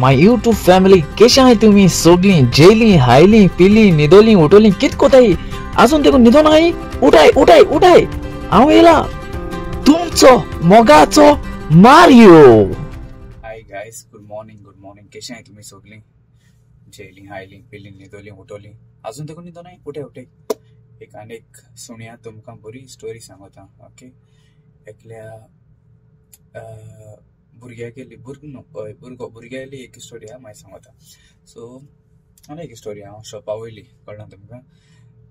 My YouTube family, केशे आहाय तुमी सोगलीं जेयलीं हायलीं पिलीं न्हिदोलीं उठोलीं कित कोताय आजून देखून न्हिदोन आहाय? उठाय उठाय उठाय, हांव येयला तुमचो मोगाचो Mario. Hi guys, good morning good morning. केशे आहाय तुमी सोगलीं जेयलीं हायलीं पिलीं न्हिदोलीं उठोलीं आजून देखून न्हिदोन आहाय? उठाय उठाय. एक आनी एक सुणया तुमकां बरी स्टोरी सांगता. ओके, एकल्या भुरग्यागेली भुरगो न्हू भुरगो भुरग्याली एक स्टोरी आहा, मागीर सांगता. सो आनी एक स्टोरी हांव शॉपा वयली, कळना तुमकां?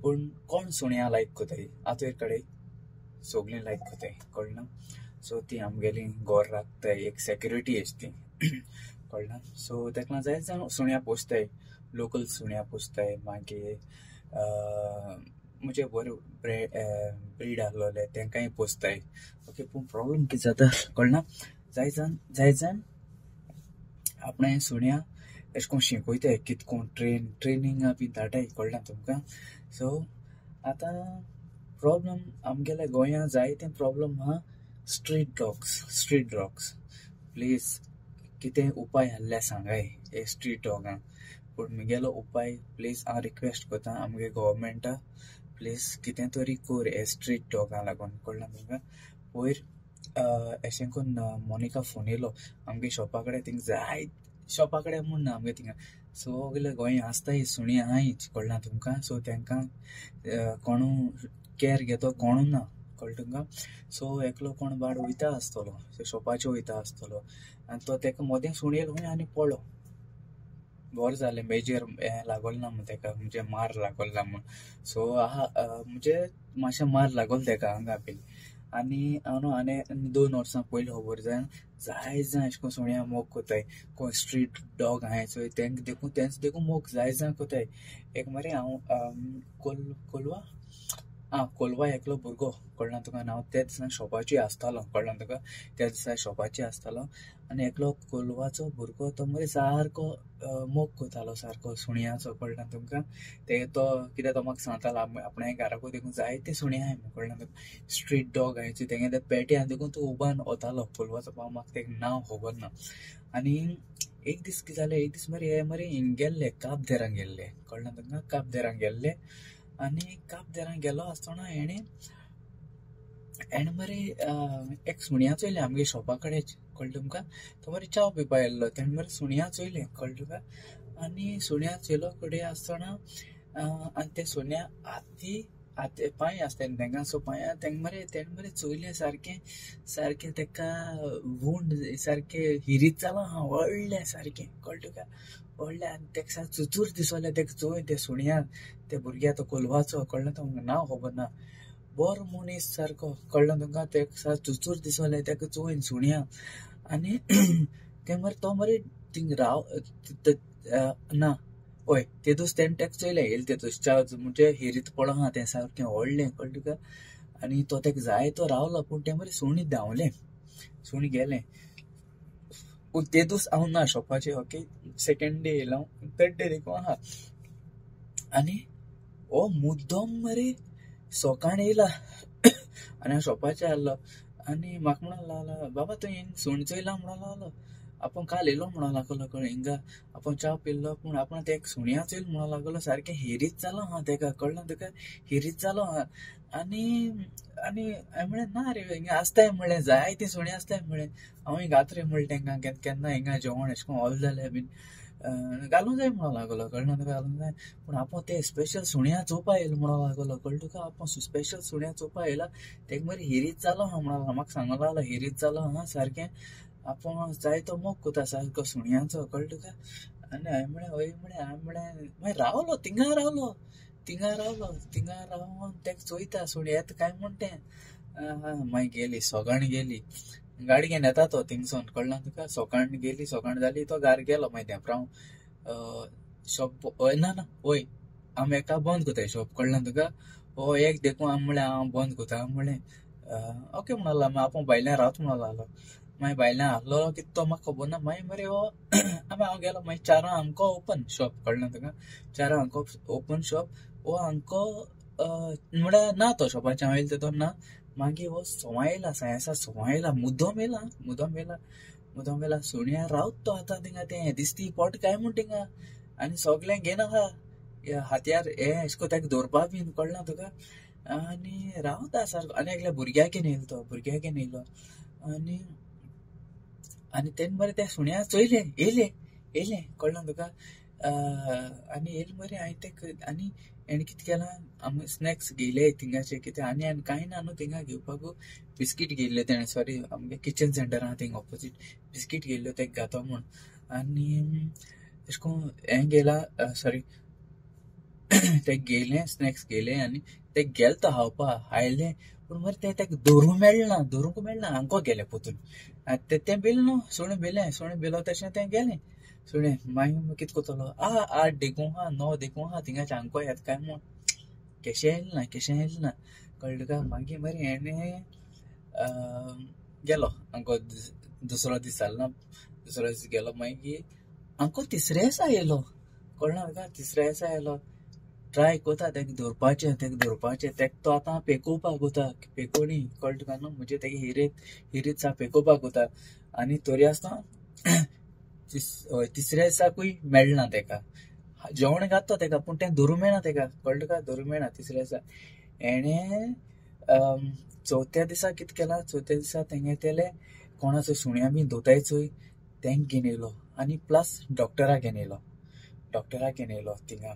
पूण कोण सुण्या लायक कोताय? आतां एक कडेन सगळीं लायक कोताय, कळना? सो ती आमगेली घर राखताय, एक सेक्युरिटी अशी ती, कळना? सो तेका जाय जाण सुण्या पोसताय, लोकल सुण्या पोसताय. मागीर म्हणजे बरे ब्रीड आसलोले तेंकांय पोसताय. ओके, पूण प्रॉब्लम कितें जाता कळना? जाय जाण जाय जाण आपणें सुण्या एशें कोन्न शिकयताय, कितें कोन्न ट्रेनिंगा बी धाडाय, कळना तुमकां? सो आतां प्रॉब्लम आमगेल्या गोंया जायते प्रॉब्लम आहा street dogs. Street dogs please कितें उपाय आसल्यार सांगाय हे स्ट्रीट डॉगांक. पूण म्हगेलो उपाय प्लीज हांव रिक्वेस्ट करता आमगे गव्हर्मेंटा, प्लीज कितें तरी कर हे स्ट्रीट डॉगां लागून, कळना तुमकां? पयर एशें करून मोनिका फोन येयलो आमगे शॉपा कडेन, थिंग जाय शॉपा कडेन म्हूण ना आमगे थिंगा सगळे गोंय आसताय सुणी आहाय, कळना तुमकां? सो तेंकां कोणू कॅर घेतो कोणू ना, कळटा तुमकां? सो एकलो कोण बाड वयता आसतलो, शॉपाचेर वयता आसतलो आनी तो तेका मदें सुणी येयलो खंय आनी पडलो. बरें जालें मेजर हें लागोल ना म्हूण तेका, म्हणजे मार लागोल ना म्हूण. सो आहा म्हणजे मातशें मार लागोल तेका आंगा बीन. आनी हांव न्हू आनी 2 वर्सां पयलीं खबर जाय जाय जाण एशें कोन्न सुण्या मोग कोताय. कोण स्ट्रीट डॉग आहाय चोय तेंक देखून तेंच देखून मोग जाय जाण कोताय. एक मरे हांव कोलवा आं कोलवा एकलो भुरगो, कळना तुका नांव, त्या दिसा शॉपाचेर आसतालो, कळना तुका? त्या दिसा शॉपाचेर आसतालो आनी एकलो कोलवाचो भुरगो तो मरे सारको मोग कोतालो सारको सुण्याचो, कळना तुमकां? ते तो कित्याक तो म्हाका सांगतालो आपणा घराकूय देखून जायते सुणे आहाय म्हूण, कळना तुका? स्ट्रीट डॉग आहाय चोय तेंगे ते पेट्यान देखून तो उबान वतालो कोलवाचो, म्हाका तेका नांव खबर ना. आनी एक दीस कितें जालें, एक दीस मरे हे मरे हिंग गेल्ले काब-देरां गेल्ले, कळना तुमकां? काब-देरां गेल्ले आनी काब-देरां गेलो आसतना हेणें हेणें मरे एक सुण्या चोयलें आमगे शॉपा कडेन, कळ्ळें तुमकां? तो मरे च्याव पिवपा येयल्लो, तेणें मरे सुण्या चोयलें, कळ्ळें तुका? आनी सुण्या चोयलो कडेन आसतना आनी ते सुण्या हाती हाती पांय आसता न्ही तेंकां, सो पांया तेंका मरे तेणें मरे चोयलें सारकें सारकें तेका वूंड सारकें हिरीत जालां आहा व्हडलें सारकें, कळ्ळें तुका? व्हडलें. आनी तेका सारकें चुचूर दिसोलें तेका चोय ते सुण्याक, ते भुरग्या तो कोलवाचो, कळ्ळें तुमकां? नांव खबर ना, बरो मनीस सारको, कळ्ळें तुमकां? तेका सारकें चुचूर दिसोलें तेका चोयन सुण्या. आनी ते मरे तो मरे थिंग राव ना हय तेदूस तेणें तेका चोयलें येयलें तेदूस च्या म्हणजे हिरीत पडो आहा तें सारकें व्हडलें, कळ्ळें तुका? आनी तो तेका जाय तो रावलो, पूण तें मरे सुणी धांवलें, सुणी गेलें. पूण तेदूस हांव ना शॉपाचेर. ओके, सेकेंड डे येयलो हांव, थर्ड डे देखून आहा. आनी हो मुद्दम मरे सकाळ येयला आनी हांव शॉपाचेर आहलो आनी म्हाका म्हणूंक लागलो, बाबा तूं हिंग सुण चोयला म्हणूंक लागलो, आपूण काल येयलो म्हणूंक लागलो, कळ्ळें हिंगा आपूण च्या पिल्लो, पूण आपूण तें एक सुण्या चोयलो म्हणूंक लागलो, सारकें हिरीत जालो आहा तेका, कळ्ळें तुका? हिरीत जालो आहा. आनी आनी हांवें म्हणलें ना रे हिंगा आसताय म्हणलें, जायतीं सुणीं आसताय म्हणलें, हांव हिंगा घात रे म्हणलें तेंकां केन्ना हिंगा जेवण एशें कोन्न ओलें जाल्यार बीन घालूंक जाय म्हणूंक लागलो, कळ्ळें तुका? घालूंक जाय. पूण आपूण तें स्पेशल सुण्या चोवपा येयलो म्हणूंक लागलो, कळ्ळें तुका? आपूण स्पेशल सुण्या चोवपा येयला, तेका मरे हिरीत जालो आहा म्हणूंक लागलो, म्हाका सांगूंक लागलो हिरीत जालो आहा सारकें, आपूण जाय तो मोग कोता सारको सुण्याचो, कळ्ळें तुका? आनी हांवें म्हणलें हय म्हणलें, हांवें म्हणलें मागीर रावलो थिंगा रावलो थिंगा रावलो थिंगा रावन तेका चोयता सुणी येता काय म्हूण तें. मागीर गेली सकाळ गेली गाडी घेवन येता तो थिंगसून, कळ्ळें तुका? सकाळ गेली सकाळ जाली तो घार गेलो. मागीर तें हांव शॉप ना ना वय आमी एका बंद कोताय शॉप, कळ्ळें तुका? हो एक देखून आमी म्हणलें हांव बंद कोता म्हणलें, ओके म्हणूंक लागलो. मागीर आपूण भायल्यान रावता म्हणूंक लागलो. मागीर भायल्यान आहलो कितें तो म्हाका खबर ना. मागीर मरे हो आमी हांव गेलो, मागीर चारां आमकां ओपन शॉप, कळ्ळें तुका? चारां आमकां ओपन शॉप, हो आमकां म्हळ्यार ना तो शॉपाचेर हांव येयलो तो ना. मागीर हो सवां येयला, सायेसा सवां येयला, मुद्दम येयला, मुद्दम येयला. मुद्दाम वेला सुण्या रावत तो आतां थिंगा तें दिसती पोट काय म्हूण थिंगा आनी सगळें घेन आहा हातयार हें अशें करून ताका दवरपा बीन कळना तुका. आनी रावता सारको आनी एकल्या भुरग्याक घेवन येयलो तो, भुरग्याक घेवन येयलो. आनी आनी तेन्ना मरे त्या सुण्या चोयलें येयलें येयलें कळना तुका. आनी येयलें मरे हांवें तें आनी हेणें कितें केलां, आमी स्नॅक्स घेयले थिंगाचे कितें आनी आनी कांय ना न्हू थिंगा घेवपाक, बिस्कीट घेयल्ले तेणें, सॉरी आमगे किचन सेंटर आहा थिंगा ऑपोजीट, बिस्कीट घेयल्ल्यो तेका घातो म्हूण. आनी अशें करून हें घेयला, सॉरी तेका घेयलें स्नॅक्स घेयले आनी तेका गेलो तो खावपा, आयलें पूण मरे तें तेका धरूंक मेळना, धरूंक मेळना, आंको गेलें पोतून. आनी तें बेलें न्हू सुणें बेलें, सुणें बेलो तशें तें गेलें सुणें. मागीर कितें करतलो, आ 8 देखूं आहा 9 देखूं आहा थिंगाचे आंको येता काय म्हूण, केशें येयलें ना, केशें येयलें ना, कळ्ळें तुका. मागीर मरे हेणें गेलो आंको, दुसरो दीस जालो ना, दुसरो दीस गेलो. मागीर आंको तिसऱ्या दिसा येयलो, कळ्ळें तुका, तिसऱ्या दिसा येयलो. ट्राय कोता तेका दवरपाचें, तेका दवरपाचें, तेका तो आतां पेकोवपाक वता, पेकोवणी, कळ्ळें तुका न्हू, म्हणजे तेगे हिरीत हिरीत सा पेकोवपाक वता. आनी तरी आसतना तिसऱ्या दिसाकूय मेळना तेका, जेवण घातलो तेका पूण तें धरूंक मेळना तेका, कळ्ळें तुका, धरूंक मेळना तिसऱ्या दिसा. हेणें चवथ्या दिसा कितें केलां, चवथ्या दिसा तेंगे तेले कोणाचो सुण्या बीन दोताय चोय तेंक घेवन येयलो आनी प्लस डॉक्टराक घेवन येयलो, डॉक्टराक घेवन येयलो थिंगा,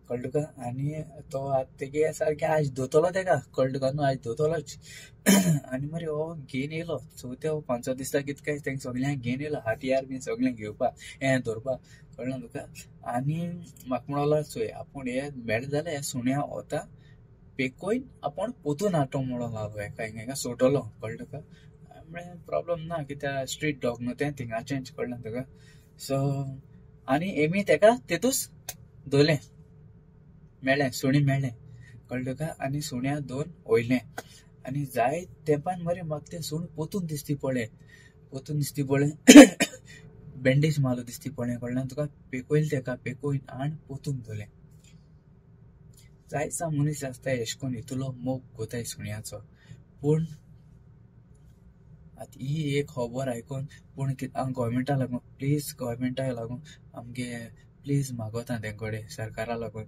कळ्ळें तुका. आनी तो आतां तेगे सारकें आयज दोतलो तेका, कळ्ळें तुका न्हू, आयज दोतलोच. आनी मरे हो घेवन येयलो चवथ्या पांचव्या दिसा कितें काय तेंका सगळ्यांक घेवन येयलो, हातयार बीन सगळें घेवपाक हें धरपाक, कळ्ळें तुका. आनी म्हाका म्हणलो चोय आपूण हे मेळ्ळें जाल्यार हे सुण्या वता पेकोयन आपूण पोतून हाडटो म्हणून लागलो, हेका हिंगा सोडटलो, कळ्ळें तुका. म्हळें प्रोब्लम ना, कित्याक स्ट्रीट डॉग न्हू तें थिंगाचेंच, कळ्ळें तुका. सो आनी एमी तेका तेतूच धरलें, मेळ्ळें सुणें मेळ्ळें, कळ्ळें तुका. आनी सुण्या दोन वयलें आनी जाय तेंपान मरे म्हाका तें सुण पोतून दिसती पळय, पोतून दिसती पळय, बँडेज मारलो दिसती पळय, कळ्ळें तुका. पेकोयलें तेका, पेकोवन आनी पोतून धरलें. जायचा मनीस आसता एशें कोन्न हितूलो मोग कोताय सुण्याचो, पूण आतां ही एक खबर आयकून पूण कितें गोवोरमेंटा लागून, प्लीज गोवोरमेंटा लागून आमगे प्लीज मागोता तें कडेन, सरकारा लागून,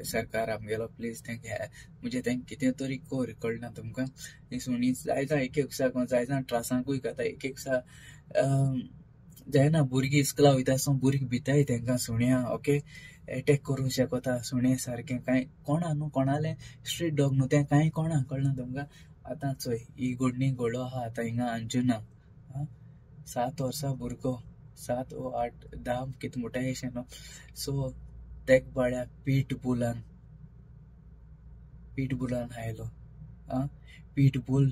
सरकार आमगेलो प्लीज तेंका म्हणजे तेंका कितें तरी कर, कळना तुमकां. ती सुणी जायता एक एक दिसा जायता त्रासांकूय खाता, एक एक दिसा जायना भुरगीं इस्कुला वयता आसतना भुरगीं भिताय तेंकां सुण्या, ओके एटॅक करूंक शकता सुणें सारकें, कांय कोणा न्हू कोणालें स्ट्रीट डॉग न्हू तें कांय कोणा, कळना तुमकां. आतां चोय ही घडणी घडो आहा आतां हिंगा अंजुना, 7 वर्सां भुरगो, 7 व 8 10 कितें म्हणटाय अशें न्हू. सो तेक बाळ्या पीट बुलान, पीट बुलान आयलो. पीट बुल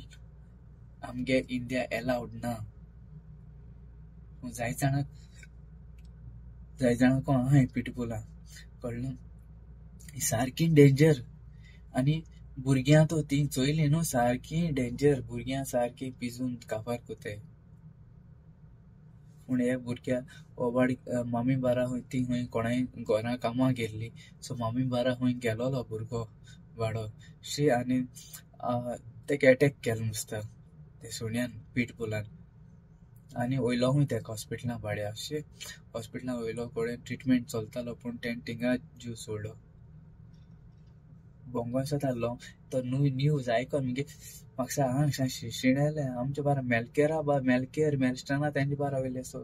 आमगे इंडिया एलावड ना, जाय जाणां जाय जाणां कोण आहाय पीट बुलां, कळ्ळें, सारकी डेंजर. आनी भुरग्यां तो ती चोयली न्हू सारकी डेंजर, भुरग्यां सारकी पिजून काबार कोताय. पूण हे भुरग्या ओबाड मामी बारा खंय ती खंय कोणाय घरा कामां गेल्ली, सो मामी बारा खंय गेलोलो भुरगो वाडो शी, आनी तेका एटॅक केलो नुस्ता ते सुण्यान पीट बुलान. आनी वयलो खंय तेका हॉस्पिटलां भाड्या, शी हॉस्पिटलां वयलो कडेन ट्रिटमेंट चलतालो, पूण तेणें थिंगा जीव सोडलो. बोंगो जातालो तो न्हू न्यूज आयकोन मगे म्हाका हांग शिणेलें आमच्या बारा मेलकेरा बा मेलकेर मेलस्टाना तेंचे बारा वयलें. सो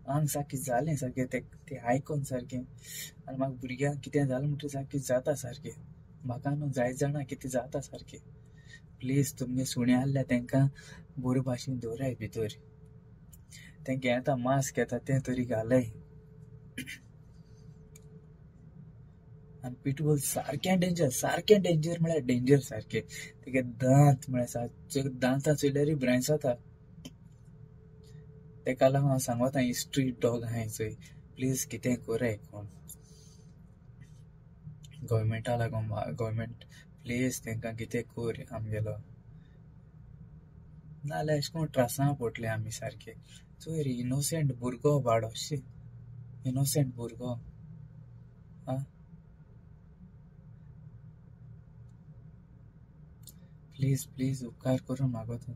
आंग सारकें जालें सारकें तें आयकोन सारकें. आनी म्हाका भुरग्यांक कितें जालें म्हणटकीर सारकें जाता सारकें, म्हाका न्हू जाय जाणा कितें जाता सारकें. प्लीज तुमगे सुणें आहल्या तेंकां बरे भाशेन दवराय भितर, तेंकां येता मास्क येता तें तरी घालय. आनी पिटबूल सारकें डेंजर, सारकें डेंजर म्हळ्यार डेंजर सारकें. तेगे दांत म्हळ्यार दांतां चोयल्यार ब्रेन जाता. तेका लागून हांव सांगता ही स्ट्रीट डॉग आहाय चोय, प्लीज कितें कोराय कोण गोवोरमेंटा लागून, गोवोरमेंट प्लीज तेंकां कितें कोर आमगेलो, नाजाल्यार अशें करून त्रासां पडटले आमी सारके. चोय रे इनोसेंट भुरगो बाडो, शी इनोसेंट भुरगो. आं प्लीज प्लीज उपकार करून मागोता.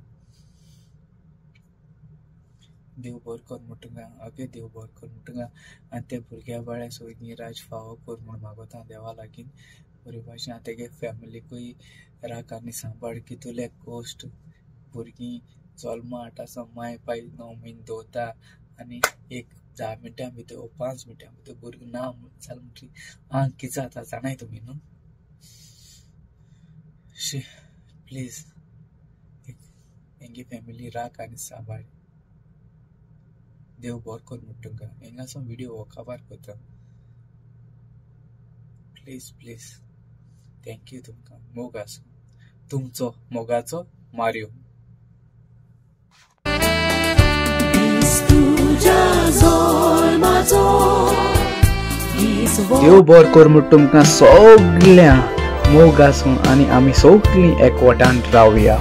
देव बरो कर म्हूण तुमकां. ओके, देव बरो कर म्हूण तुमकां. आनी त्या भुरग्या बाळ्या सगळीं राज फावो कर म्हूण मागोता देवा लागीं बरे भाशेन. आनी तेगे फॅमिलीकूय राख आनी सांबाळ. कितुले कश्ट भुरगीं जल्मा हाडटा, माय पाय 9 म्हयने दवरता आनी एक 10 मिनटां भितर वो 5 मिनटां भितर भुरगीं ना जालें म्हणटकीर आंग कितें जाता जाणाय तुमी न्हू. शी, प्लीज हेंगे फॅमिली राख आनी सांबाळ. देव बरो कर म्हूण तुमकां. हिंगासून व्हिडियो हो काबार करता. प्लीज प्लीज thank you तुमकां. मोग आसूं तुमचो, मोगाचो मारियो. देव बरो कर म्हूण तुमकां सगळ्यां. मोग आसूं आनी आमी सगळीं एकवटान रावया.